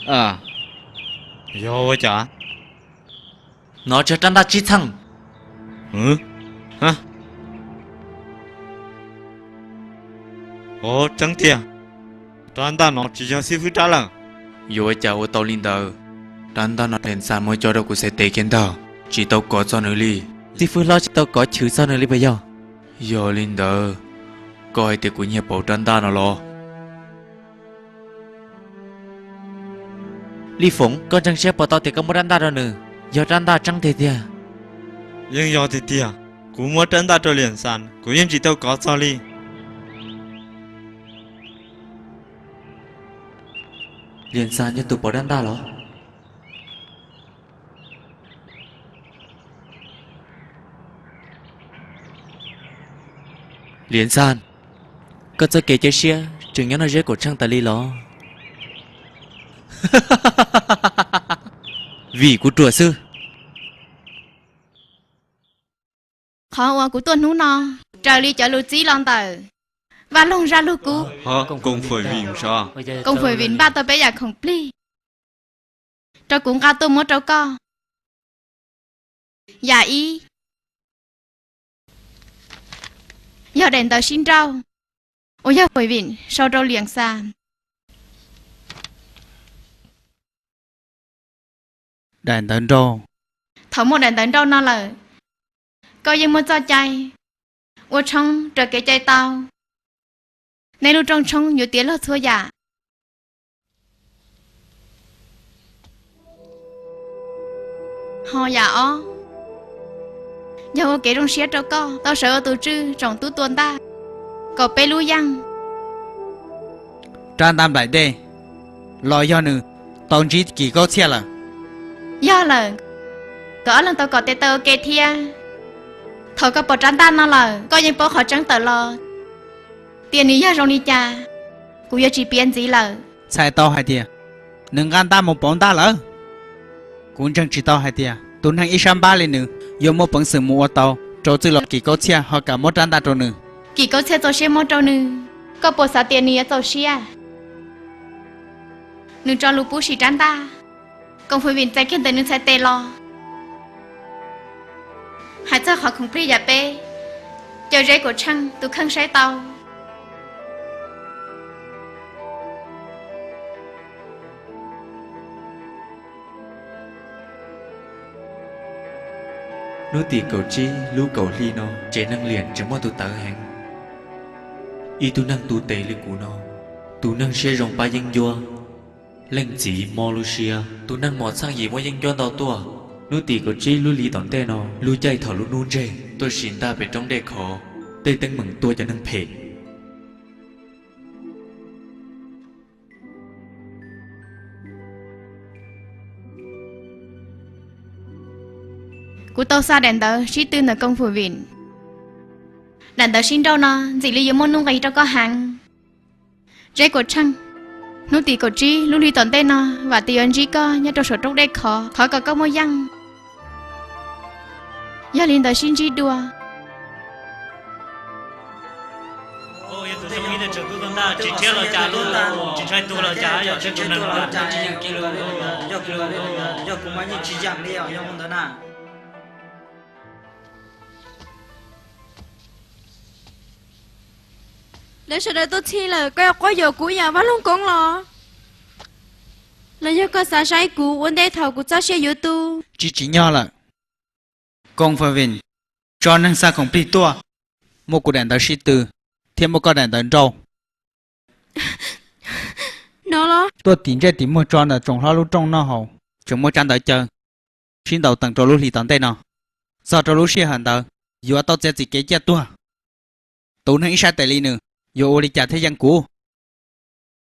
Yog ua cas? No tsis yog rab ntaj tsib txheej? Ov, tseeb tiag, rab ntaj no tsis yog xib fwb rab lawm. Yuav ua cas ua tau li ntawd? Rab ntaj no Liam Xas muab coj rau kuv txhais tes kiag ntag, tsis tau kov txog nws li. Xib fwb hlob tsis tau kov chwv txog nws li puas yog? Yog li ntawd, koj hais tias kuv nyiag pauv rab ntaj no los? Lij Foom, koj ntseeg siab puas tau tias koj muab rab ntaj rau nws, yog rab ntaj tseeb tiag tiag? Yeej yog tiag tiag, kuv muab rab ntaj rau Liam Xas, kuv yeej tsis tau kov txog li. Liam Xas yog tus pauv rab ntaj los? Liam Xas, koj txoj kev cia siab tseem nyob nrog Zeb Kaum Tsheej tas li los? Vim kuv ruam xwb. Qhov uas kuv tuaj hnub no raws li cov lus txib los ntawm Vaj Loog Zaj Lug Kub, Koom Fwm Vim npaj tau peb yam khoom plig rau kuv nqa tuaj muab rau koj. Yam ib yog daim ntawv sib nrauj uas yog Fwm Vim sau rau Liam Xas. Daim ntawv nrauj. Thaum muaj daim ntawv nrauj no lawm, koj yeej muaj txoj cai ua tshoob raws kev cai tau. Nej lub rooj tshoob yuav tiav log txhua yam. Ho yam ob, yog ua kev zoo siab rau koj tau sawv ua tus tswj tsoom tub tua ntaj kaum peb lub yeej. Rab ntaj nplaim dej los yog nws tau ntsib Kim Kaub Txhiaj lawm? Yog lawm, nkawd ob leeg tau kom tes taw ua ke thiab. Thaum koj pom rab ntaj no lawm, koj yeej paub qhov tseeb tawm los tias nws yog zoo li cas, kuv yuav tsis piav ntxiv lawm. Txhais tau hais tias nws nqa ntaj mus pauv ntaj lawm. Kuv ntseeg tsis tau hais tias tus neeg ib sab npab li nws yuav muaj peev xwm mus ua tau rau txwj laug Kim Kaub Txhiaj ho kam muab rab ntaj rau nws. Kim Kaub Txhiaj txaus siab muab rau nws, koj puas xav tias nws yuav txaus siab? Nws tso lus pub sim rab ntaj, Koom Fwm Vim txais kiag ntawm nws txhais tes los. Hais txog qhov khoom plig yam peb, caw Zeb Kuam Tsheej tus kheej saib tau. Hnub tim kaum tsib lub kaum hli no, tsev neeg Liam tseem muaj tus tawv heev. Ib tug neeg tu tes li kuv no, tus neeg siab zoo pab yeeb ncuab, leej txiv mob lub siab, tus neeg mos txhaaj yim muaj yeeb ncuab ntau tuaj. Hnub tim kaum tsib lub hli tom ntej no, lub caij thaum lub hnub ntseg tuaj sim ntaj pem roob dej khov, tej teeb meem tuaj cov neeg phem. Kuv tau xa daim ntawv sib tw ntawm Koom Fwm Vim. Daim ntawv sib nrauj no ntxim li yuav muaj nuj nqis rau koj heev. Zeb Kuam Tsheej, hnub tim kaum tsib lub hli tom ntej no vam tias yuav ntsib koj nyob rau saum roob dej khov, thov kom koj muaj yeej. Yog li ntawd sib ntsib dua. Lawv sawv daws tuaj txhij lawm, koj yuav quab yuam kuv yam vaj loog koob los? Los yog koj xav saib kuv ua ntej thaum kuv txoj sia yuav tu? Tsis tsim nyog lawm. Koom Fwm Vim, tso neeg xa khoom plig tuaj, muaj kuv daim ntawv sib tw, thiab muaj koj daim ntawv nrauj. No los? Tuaj tim ntsej tim muag tso ntawm tsoom hlob lub rooj noj haus, tseem muaj tsab ntawv caw, sib ntaus teem rau lub hli tom ntej no. Txog rau lub sij hawm ntawd, yuav tau txiav txim kev ciaj tuag. Tus neeg ib sab tes li nws, yuav ua li cas thiaj yeej kuv?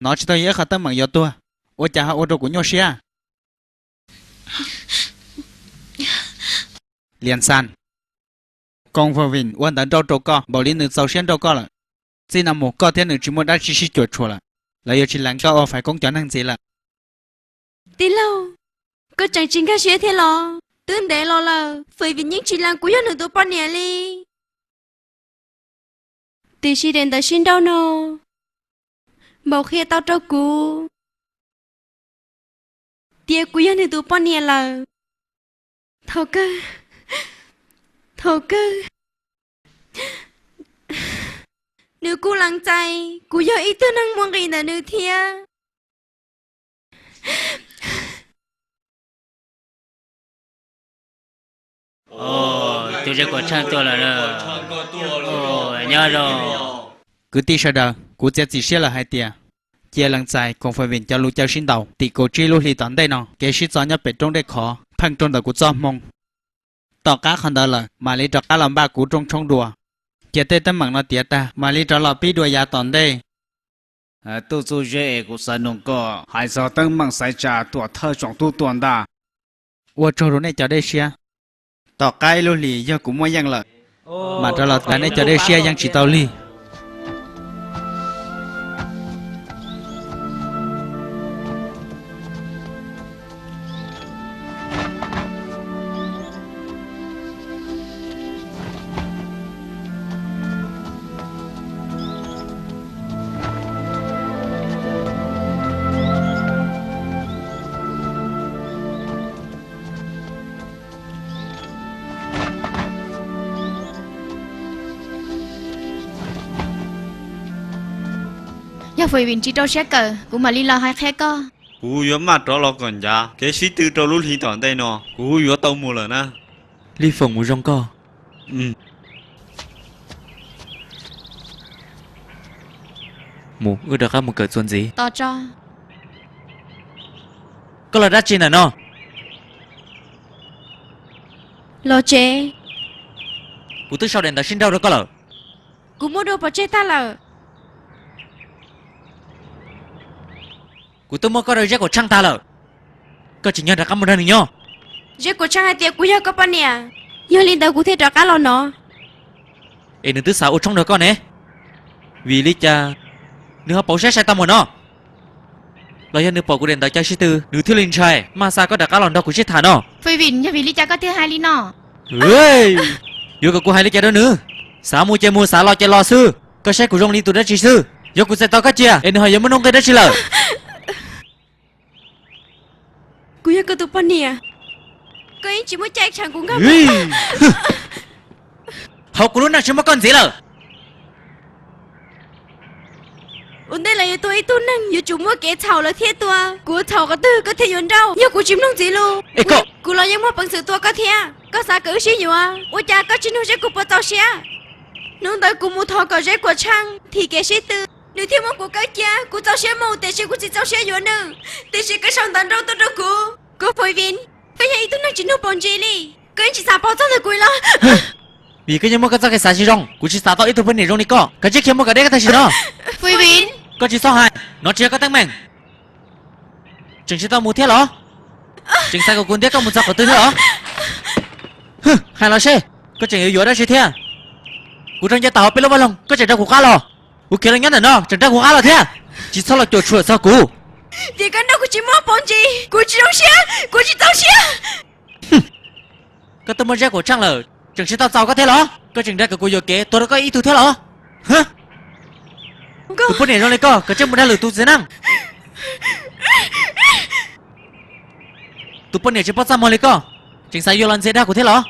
Nov tsis tau yog ib qhov teeb meem yuav tuag, ua cas ho ua rau kuv nyuaj siab? Liam Xas, Koom Fwm Vim ua ntawv nrauj rau koj npaum li nws txaus siab nrauj koj lawm. Txij no mus koj thiab nws tsis muaj dab tsi sib cuam tshuam lawm, lawv yuav tsis lees koj ua faiv koob cov neeg ntxiv lawm. Tij laug, koj tseem tsis nkag siab thiab los? Twb ntev los lawm, Fwm Vim yeej tsis lees kuv yog nws tus poj niam li. Tiam sis daim ntawv sib nrauj no npaum qhia tau rau kuv tias kuv yog nws tus poj niam lawm. Thaum kawg, thaum kawg, nws kuj lees txais kuv yog ib tug neeg muaj nqis ntawm nws thiab. Tus Zeb Kuam Tsheej tuaj lawm. Nyob zoo. Kwv tij sawv daws, kuv txiav txim siab lawm hais tias cia lees txais koom Fais Vim cov lus caw sib ntaus tim kaum tsib lub hli tom ntej no kev sib txo nyob pem roob Dej Khov pheej rau ntawm kuv txoj hmoo. Tom qab qhov ntawd lawm mam li rov qab los npaj kuv rooj tshoob dua. Cia tej teeb meem no tiav tag mam li rov los pib dua yav tom ntej. Tub Txuj Zeb, es kuv xav nug koj hais txog teeb meem xaiv tsa tuam thawj tsoom tub tuaj ntag. Ua tsaug rau nej cov dej siab. Tom qab ib lub hlis yog kuv muaj yeej lawm, mam rov los hais nej cov dej siab yeej tsis tau lig. Yog Fais Vim tsis rau siab kawm, kuv mam li los hais qhia koj. Kuv yuav maj rov los kom ncav kev sib tw rau lub hli tom ntej no, kuv yuav tau mus lawm na. Lij Foom, mus zoo koj. Mus, wb rov qab mus kawm txuas ntxiv. Koj los dab tsi ntawm no? Los tsev. Kuv twb sau daim ntawv sib nrauj rau koj lawm. Kuv muab dua pov tseg tag lawm. Kuv twb muab koj rau Zeb Kuam Tsheej tag lawm. Koj tsim nyog rov qab mus nrog nws nyob. Zeb Kuam Tsheej hais tias kuv yog koj poj niam, yog li ntawd kuv thiaj rov qab los no. Es nws twb xav ua tshoob nrog koj ne, vim li cas nws ho pauv siab sai tau mus no? Los yog nws pom kuv daim ntawv caw sib tw nws thiaj li ntshai, maj xa koj rov qab los nrog kuv sib tham no? Fais Vim, yog vim li cas koj thiaj hais li no? Yuav kom kuv hais li cas rau nws? Xav mus ces mus, xav los ces los xwb. Koj saib kuv zoo li tus dab tsi xwb? Yog kuv txais tau koj cia es nws ho yuav muaj nuj nqis dab tsi lawm? Kuv yog koj tus poj niam, koj yeej tsis muaj cai tsheem kuv nkauj. Hauv kuv lub neej tsis muaj koj ntxiv lawm. Ua ntej los yuav tua ib tug neeg yuav tsum muaj kev txhaum lawm thiaj tua. Kuv txhaum qhov twg koj thiaj yuav nrauj? Yog kuv tsis mloog txiv lus, kuv los yeej muaj peev xwm tua koj thiab. Koj xav kom wb sib yuav, ua cas koj tsis nug seb kuv puas txaus siab? Hnub ntawd kuv mus thov kom Zeb Kuam Tsheej thim kev sib tw, nws thiaj muab kuv kaw cia. Kuv txaus siab mus tiam sis kuv tsis txaus siab yuav nws, tiam sis koj sau ntawv nrauj tuaj rau kuv. Koj Fais Vim, koj yog ib tug neeg tsis nug paus ntsis li, koj yeej tsis xav paub txog ntawm kuv los? Vim koj yeej muaj koj txoj kev xav tsis zoo, kuv tsis xav tau ib tug poj niam zoo li koj. Kav tsij khiav mus kom deb koj tam sim no. Fais Vim, koj tsis txhob hais, no tsis yog koj teeb meem. Tseem tsis tau mus thiab los? Tseem xav kom kuv ntiab koj mus txog qhov twg thiab los? Hais los seb, koj tseem yuav yuav dab tsi thiab? Kuv rau nce tau hauv peb lub vaj loog koj tseem rau kuv qab los. Kuv khiav los nyob ntawm no tseem rau kuv qab los thiab. Tsis txhob los cuam tshuam txog kuv. Vim koj nrauj kuv tsis muaj paus ntsis, kuv tsis zoo siab, kuv tsis txaus siab. Koj twb muaj Zeb Kuam Tsheej lawm, tseem tsis tau txaus koj thiab los? Koj tseem nrhiav kom kuv yuam kev tuag rau koj ib tug thiab los? Tus poj niam zoo li koj kav tsij mus dag lwm tus txiv neej. Tus poj niam tsis paub txaj muag li koj, tseem xav yuav los ntxias dag kuv thiab los?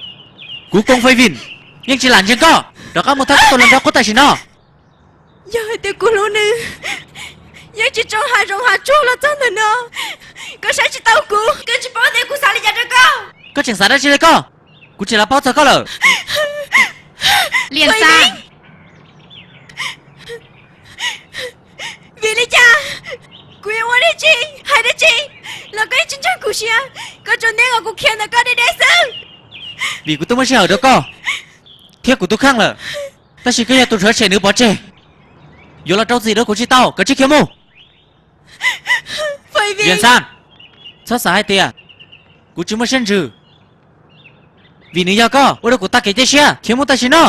Kuv Koob Fais Vim yeej tsis lam ntseeg koj, rov qab mus thawb koj tus hluas nraug qub tam sim no. Yog hais tias kuv hlub nws, yeej tsis tsoo hav zoov hav tsuag los txog ntawm no. Koj saib tsis taus kuv, koj tsis paub tias kuv xav li cas rau koj. Koj tseem xav dab tsi li koj? Kuv tsis lam paub txog koj lawm. Liam Xab, vim li cas kuv yuav ua dab tsi, hais dab tsi los koj yeej tsis ntseeg kuv siab. Koj tsuas ntiab kom kuv khiav ntawm koj deb deb xwb. Vim kuv twb muab sij hawm rau koj thiab kuv tus kheej lawm, tab sis koj yog tus rhuav tshem nws pov tseg. Yuav los rau txim rau kuv tsis tau, kav tsij khiav mus. Liam Xab, txhob xav hais tias kuv tsis muaj siab ntsws, vim nws yog koj ua rau kuv tag kev cia siab. Khiav mus tam sim no.